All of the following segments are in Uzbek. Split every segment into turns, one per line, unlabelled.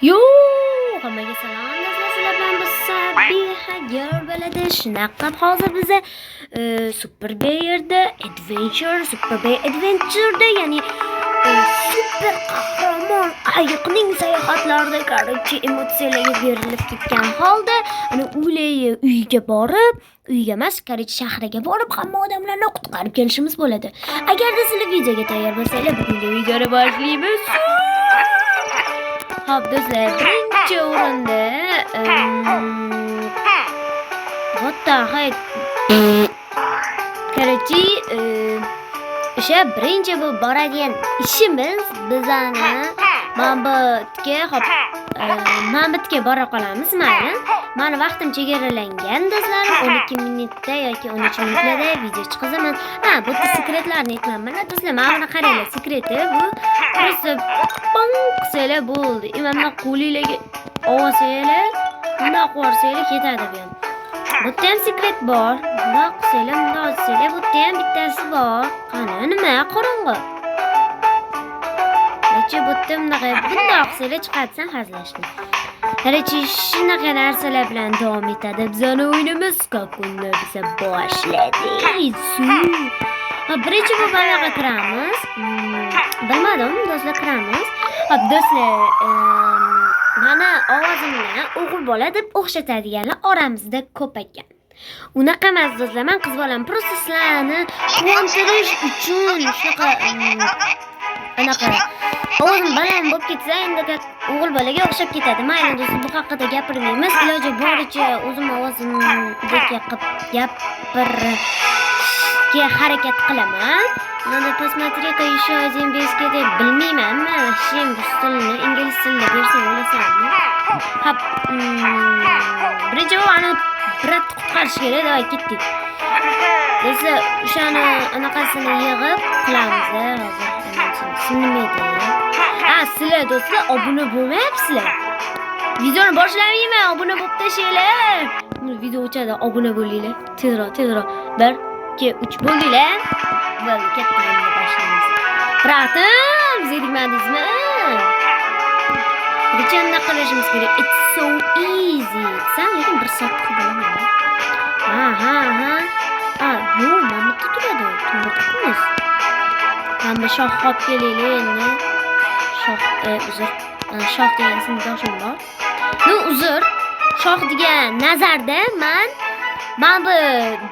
Yo, hammaga salom do'stlar, sizlar bilan biz Sabiha Girl bo'ladi. Shunaqa qilib hozir biza Super Bear'da Adventure, Super Bear Adventure'da, ya'ni super qahramon ayiqning sayohatlarida, короче, emotsiyalarga berilib ketgan holda, ana uylay uyga borib, uyga emas, короче, shahriga borib, hamma odamlarni qutqarib kelishimiz bo'ladi. Agarda sizlar videoga tayyor bo'lsanglar, bugungi videoni boshlaymiz. Hop do'stlar, birinchi o'rinda what the heck? Короче, o'sha birinchi bu boradigan ishimiz bizani mana bu yerga, hop, mana bu yerga bora qolamiz, mayli. Mani vaqtim chegaralangan, do'stlarim, 12 minutda yoki 13 minutlarda video chiqazaman. Ha, bu yerda sekretlarni aytmayman. Mana do'stlar, mana buni qaranglar, sekreti bu просто pong qilsanglar bo'ldi. И mana qo'linglarga olsanglar, bundoq yuborsanglar ketadi bu ham. Bu yerda ham sekret bor. Bundoq qilsanglar, bundoq ochsanglar, bu yerda ham bittasi bor. Qani, nima qorong'i? Necha bu yerda bunaqa bundoq qilsanglar chiqadisan, hazillashdim. Короче, shunaqa narsalar bilan davom etadi bizani o'yinimiz. Kakunda biza boshladik. Hop, birinchi bu balaga kiramiz. Bilmadim, do'stlar, kiramiz. Hop, do'stlar, mani ovozimni o'g'il bola deb o'xshatadiganlar oramizda ko'p ekan. Unaqa emas, do'stlar, man qiz bolam. Просто sizlarni quvontirish uchun shunaqa anaqa ovozim baland bo'lib ketsa, endi o'g'il bolaga o'xshab ketadi. Mayli do'stlar, bu haqida gapirmaymiz. Iloji boricha o'zim ovozimdek qilib gapirishga harakat qilaman. Надо посмотри-ка еще один бисквит. Bilmayman man вообще rus tilini, ingliz tilida bersang o'lasanmi? Hop, birinchi bu ani брат qutqarish kerak, давай ketdik. Do'stlar, o'shani anaqasini yig'ib qilamiz hozir. Ismi nima edi? Ha, sizlar do'stlar obuna bo'lmayapsizlar. Videoni boshlamayman, obuna bo'lib tashlanglar. Video o'chadi, obuna bo'linglar. Tezroq, tezroq. 1 2 3 bo'ldinglar. Bo'ldi, ketdik, endi boshlaymiz. Брат im, zerikmadingizmi? Birinchi nima qilishimiz kerak? It's so easy. Desam, lekin bir soat qilib bo'laman. Ha. A, yo'q, mana bu yerda turadi. To'g'ri qilamiz. Mana bu shox olib kelaylik endi. Shox, uzr. Shox degan sinfdoshim bor. Ну, uzr. Shox degan nazarda man mana bu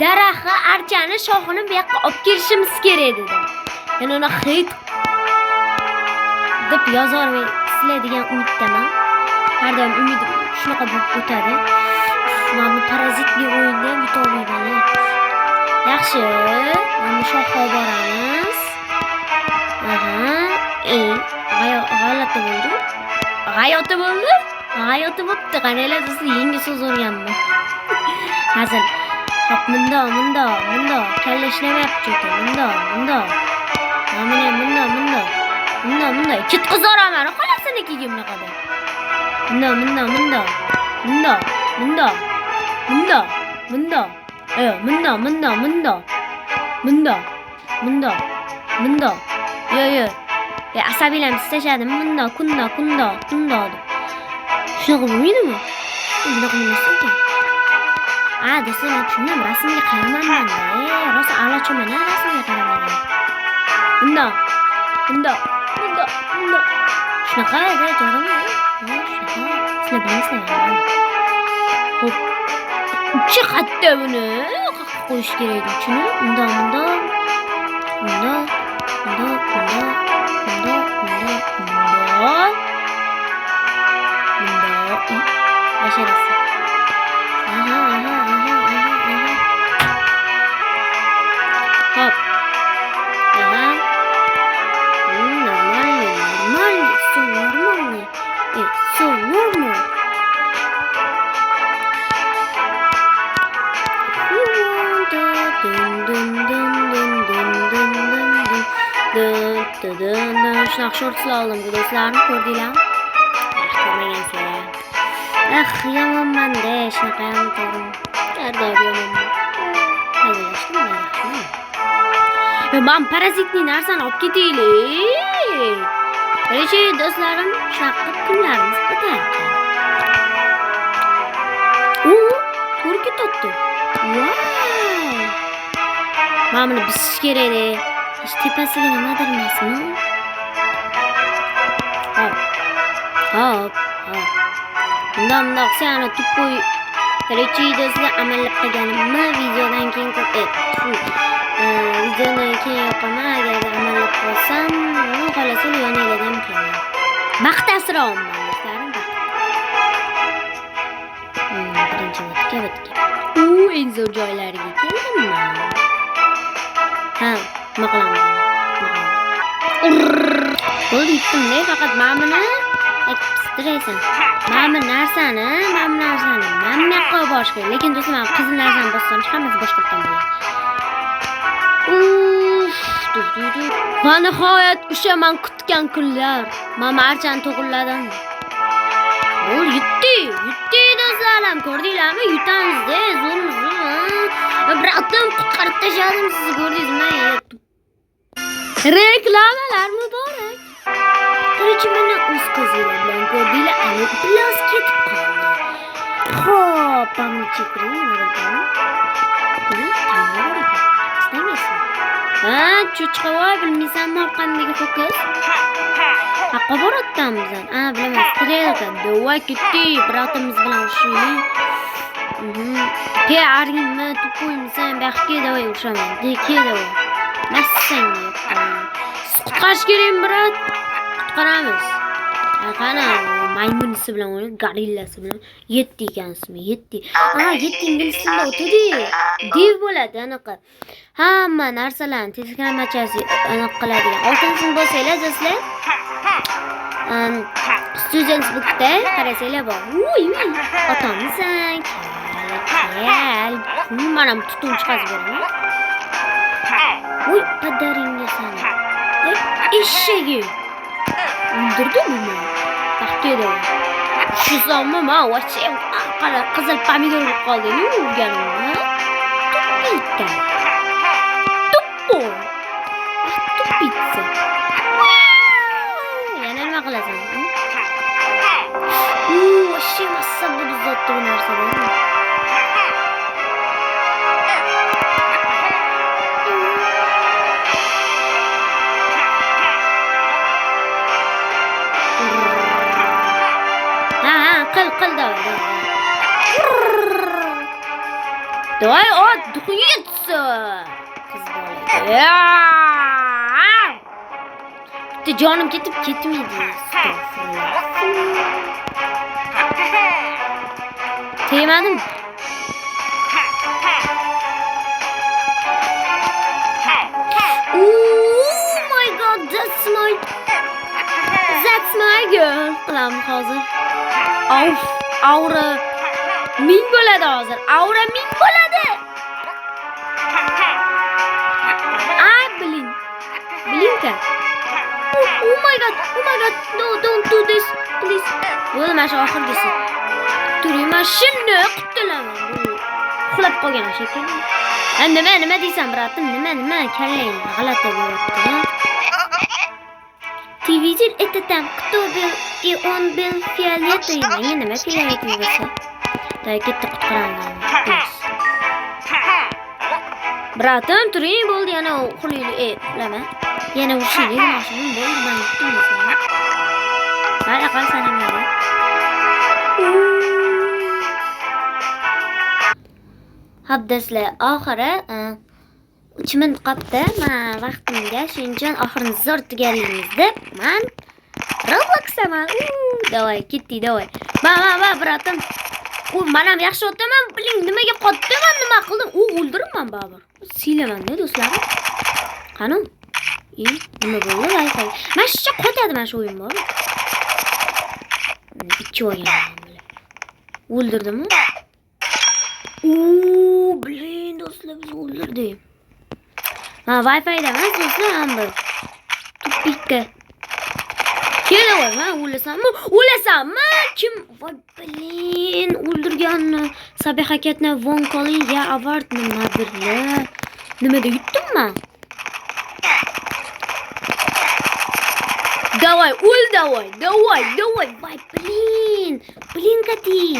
daraxtni, archani shoxini bu yoqqa olib kelishimiz kerak dedim. Ya'ni uni hit deb yozolmaysizlar degan umiddaman. Har doim umidim shunaqa bo'lib o'tadi. Mana bu parazitli o'yinda ham yutolmayman. Yaxshi, mana bu shoxga olib boramiz. Aha, g'alati bo'ldi. G'ayoti bo'ldi. G'ayoti bo'pti. Qaranglar, do'stlar, yangi so'z o'rgandim. Hazil. Hop, bundoq, bundoq, bundoq. Kalla ishlamayapti cho'ta. Bundoq, bundoq. Mana buni ham bundoq, bundoq. Bundoq, bundoq. Ketqizaraman, xolasini keyin bunaqada. Bundoq, bundoq, bundoq. Bundoq, bundoq. Bundoq, bundoq. Bundoq, bundoq, bundoq. Bundoq, bundoq, bundoq. Yo, yo. Ya asabiylarni tashladimi? Bundoq, kundoq, kundoq, kundoq deb. Shunaqa bo'lmaydimi? Bunaqa bo'lmas ekan. A, do'stlar, men tushundim. Rasmga qaramayman-da. Rosa a'lochiman, rasmga qaramagan. Bundoq, bundoq, bundoq, bundoq. Shunaqa, da, to'g'rimi? Ha, shunaqa. Sizlar bilasizlar. Xo'p. Uchi qayerda buni? Qayerga qo'yish kerak edi uchini? Bundoq, bundoq. Bundoq, bundoq, bundoq, bundoq, bundoq, bundoq. Bundoq. Basharasi. Aha. Hop. Aha. Нормальный, нормальный, все нормальный. Все нормально. Dun dun dun dun dun dun dun dun dun dun dun dun. Shunaqa shortslar oldim, do'stlarim, ko'rdinglarmi? Ah, ko'rmagansizlar. Ah, yomonman-da, shunaqa ham to'g'rimi? Har doim yomonman. Hazillashdim, yaxshimi? Man паразитный narsani olib ketaylik. Короче, do'stlarim, shunaqa qilib kunlarimiz o'tar ekan. U to'g'ri ketyapti. Vau! Mana buni bisish kerak edi. Shu tepasiga nimadir emasmi? Hop. Hop, hop. Bundoq bundoq qilsa, ana тупой. Короче, do'stlar, amallab qilganimni videodan keyin ko'p, videodan keyin yoqaman. Agar amallab qolsam, xohlasa yoninglardan qilaman. Baxt asrayapman, do'stlarim, baxt. Birinchi bitga bitga. U eng zo'r joylariga keldim man. Ha, nima qilamiz? Nima qilamiz? Bo'ldi, yutdim-da, faqat mana buni pistiraysan. Mana bu narsani mana bu yoqqa olib borish kerak. Lekin do'stlar, man qizil narsani bossam, hammasi boshqa yoqdan bo'ladi. Uff, du du du. Va nihoyat o'sha man kutgan kunlar. Man archani to'g'riladim. Bo'ldi, yutdi, yutdi do'stlarim. Ko'rdinglarmi? Yutamiz-da, zo'rmiz. Брат im, qutqarib tashladim sizni, ko'rdingizmi? Reklamalar muborak. Короче, mana o'z ko'zinglar bilan ko'rdinglar, ana iflos ketib qoldi. Xo'p, mana chekring, nima bo'lgan? Tanga bor ekan. Istamaysizmi? Ha, cho'chqa voy, bilmaysanmi orqandagi ho'kiz? Haqqa boryapmiz. A, bilaman, стрелка. Давай, ketdik, брат imiz bilan urushaylik. Ke, argingmi, тупой misan, bu yoqqa давай urushaman. De, ke, давай. Massangga. Qutqarish kerakmi, брат? Qutqaramiz. Ha, qani, maymunisi bilan o'ynaydi, gorillasi bilan. Yetti ekansizmi? Yetti. Ha, yetti ingliz tilida o'tadi. Dev bo'ladi anaqa. Hamma narsalarni teskamachasi anaqa qiladigan. Oltin sinf bo'lsanglar, do'stlar, Students bookda qarasanglar bor. Uy, uy, otamsan. Kel, kel. Mana bu tutun chiqazib beraman. Uy, padaringga sani. Voy, eshagi. O'ldirdimi meni? Taxtga Tushisammi man вообще qara qizil pomidor bo'lib qoldi-ku urganimda. Тупица. Тупой. Тупица. Yana nima qilasan? U вообще massa bu zotda bu narsa bormi? Ha, ha, qil, qil, давай, давай. Давай, ot, yetsa. Qiz bola. Bitta jonim ketib ketmaydi. Astag'firullah. Tegmadim. Oh my God, that's my girl. Qilamiz hozir. Auf, aura ming bo'ladi hozir. Aura ming bo'ladi. Ay, блин. Блинка. Oh, oh my God, oh my God. No, don't do this, please. Bo'ldi, mana shu oxirgisi. Turing, mana shuni qutulaman. Bu uxlab qolgan shekilli. Ha, nima, nima deysan, брат im? Nima, nima? Kallang g'alati bo'lyapti, ha? Ты видел это там? Кто был? И он был фиолетовый. Menga nima фиолетовый bo'lsa? Day, ketdi, qutqaramiz. Брат im, turing, bo'ldi, yana uxlaylik. E, uxlama. Yana urushaylik, mana shuni bo'ldi, men yutdim desam. Mayli, qol sanamaydi. Hop, do'stlar, oxiri 3 minut qolibdi. Man vaqtimga, shuning uchun oxirini zo'r tugallaymiz deb man Robloxdaman. Давай, ketdik, давай. Ma, ma, ma, брат im. U, man ham yaxshi o'taman. Блин, nimaga qotdim? Nima qildim? U o'ldiribman baribir. Siylaman-da, do'stlarim. Qani? E, nima bo'ldi? Wi-Fi. Mana shu qotadi mana shu o'yin bor. Ichib olganman. O'ldirdimi? U, блин, do'stlar, biz o'ldirdi. Ha, Wi-Fi'da emas, do'stlar, ham bir. Тупик ka. Kelaver, ha, o'lasanmi? O'lasanmi? Kim? Voy, блин, o'ldirganni. Sabiha Katna von calling ya award nimadirlar. Nimada yutdim man? Давай, o'l давай, давай, давай. Voy, блин. Блин, Kati.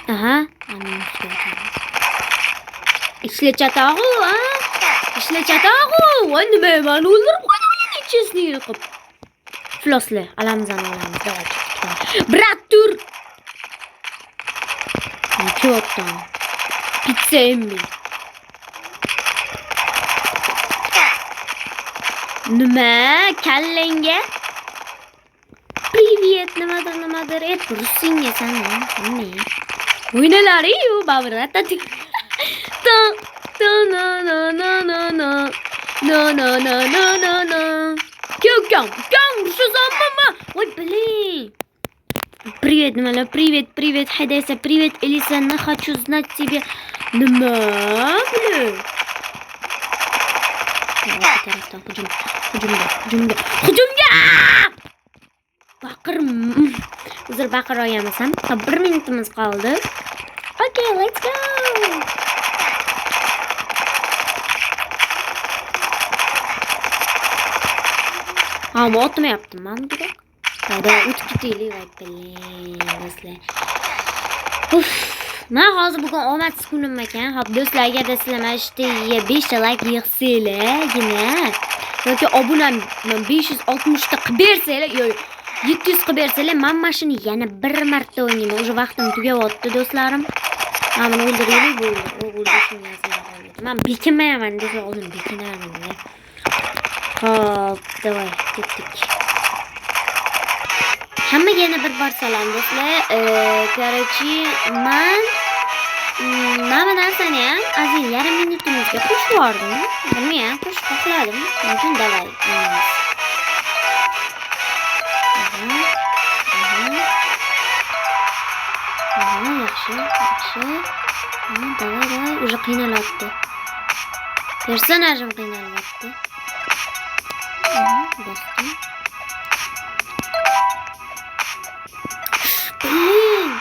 Aha, mana o'tamiz. Ishla chatog'u, a? Ishla chatog'u. Voy, nima, mani o'ldirib qo'ydi, nechasini qilib. Iflosli, alamizani olamiz. Давай, ketdik. Брат, tur. Kelyapti. Pitsa emmi. Nima? Kallangga? Привет, nimadir, nimadir. Et, rusingga san, nima? O'ynalari-yu, baribir. Ta ta na na na na na. Na na na na na na. Ukam, ukam, urushasanmi? Voy, блин. Привет, nimalar? Привет, привет, Hadesa, привет, Elisa, не хочу знать тебе. Nima, блин? Orqa tarafdan hujum, hujumga, hujumga, hujumga! Baqir, uzr, baqira olganmasam. Hop, 1 minutimiz qoldi. Okay, let's go. Ha, bu otmayapti, man biroq. Hadi o'tib ketaylik, voy, блин, do'stlar. Uf, man hozir bugun omadsiz kunim ekan. Hop, do'stlar, agarda sizlar mana shu yerga 5 ta like yig'sanglargina yoki obuna 560 ta qilib bersanglar, yo'q, 700 qilib bersanglar, man mana shuni yana bir marta o'ynayman. Уже vaqtim tugayapti, do'stlarim. Mana buni o'ldiraylik, bo'ldi. U o'ldirishim qoldi. Man bekinmayapman, do'stlar, o'zim bekinaman. Hop, давай, ketdik. Hammaga yana bir bor salom, do'stlar. Короче, man mana bu narsani ham ozgina yarim minutimizga qo'shib yubordim. Bilmayman, qo'shib xohladim. Shuning uchun давай o'ynaymiz. Aha. Aha. Aha, yaxshi, yaxshi. Aha, давай, давай, уже qiynalyapti. Personajim qiynalyapti. Aha, bosdim. Блин.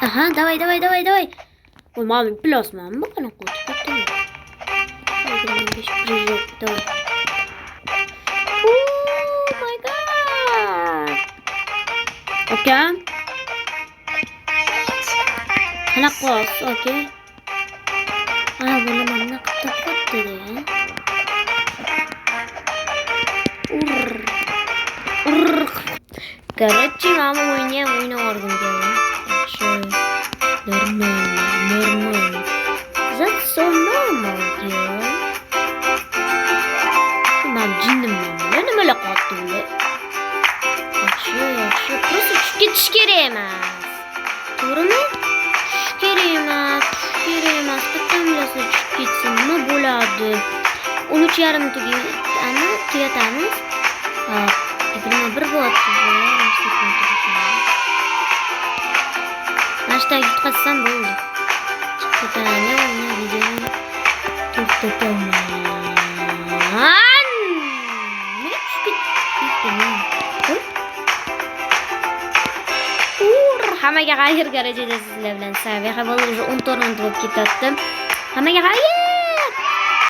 Aha, давай, давай, давай, давай. Ой, мама, плюс, мама, bu qanaqa o'tib ketdimi? 25 прыжок, давай. Oh my God. Aka. Qanaqa qilyapsiz, aka? Ah, buni mana bunaqa qilib topibdi-da. Ur. Ur. Короче, mana bu o'yinni ham o'ynab yuborgim keldi. Yaxshi. Нормально, нормально. That's so normal, girl. Man jinnimman. Nimalar qilyapti bular? Yaxshi, yaxshi. Просто tushib ketish kerak emas. To'g'rimi? Tushish kerak emas, tushish kerak emas. Bitta bilasizlar, tushib ketsa nima bo'ladi? 13:30 tugatamiz, tugatamiz. Hop, 21 bo'lyapti. Yarim sekund turibdi. Mana shu yerdan yutqazsam bo'ldi. Chiqib ketaman, uni videoni to'xtataman. Nima tushib ketdi? Qo'y. Ur, hammaga xayr, darajada sizlar bilan Saviha bo'ldi. Уже 14 minut bo'lib ketyapti. Hammaga xayr.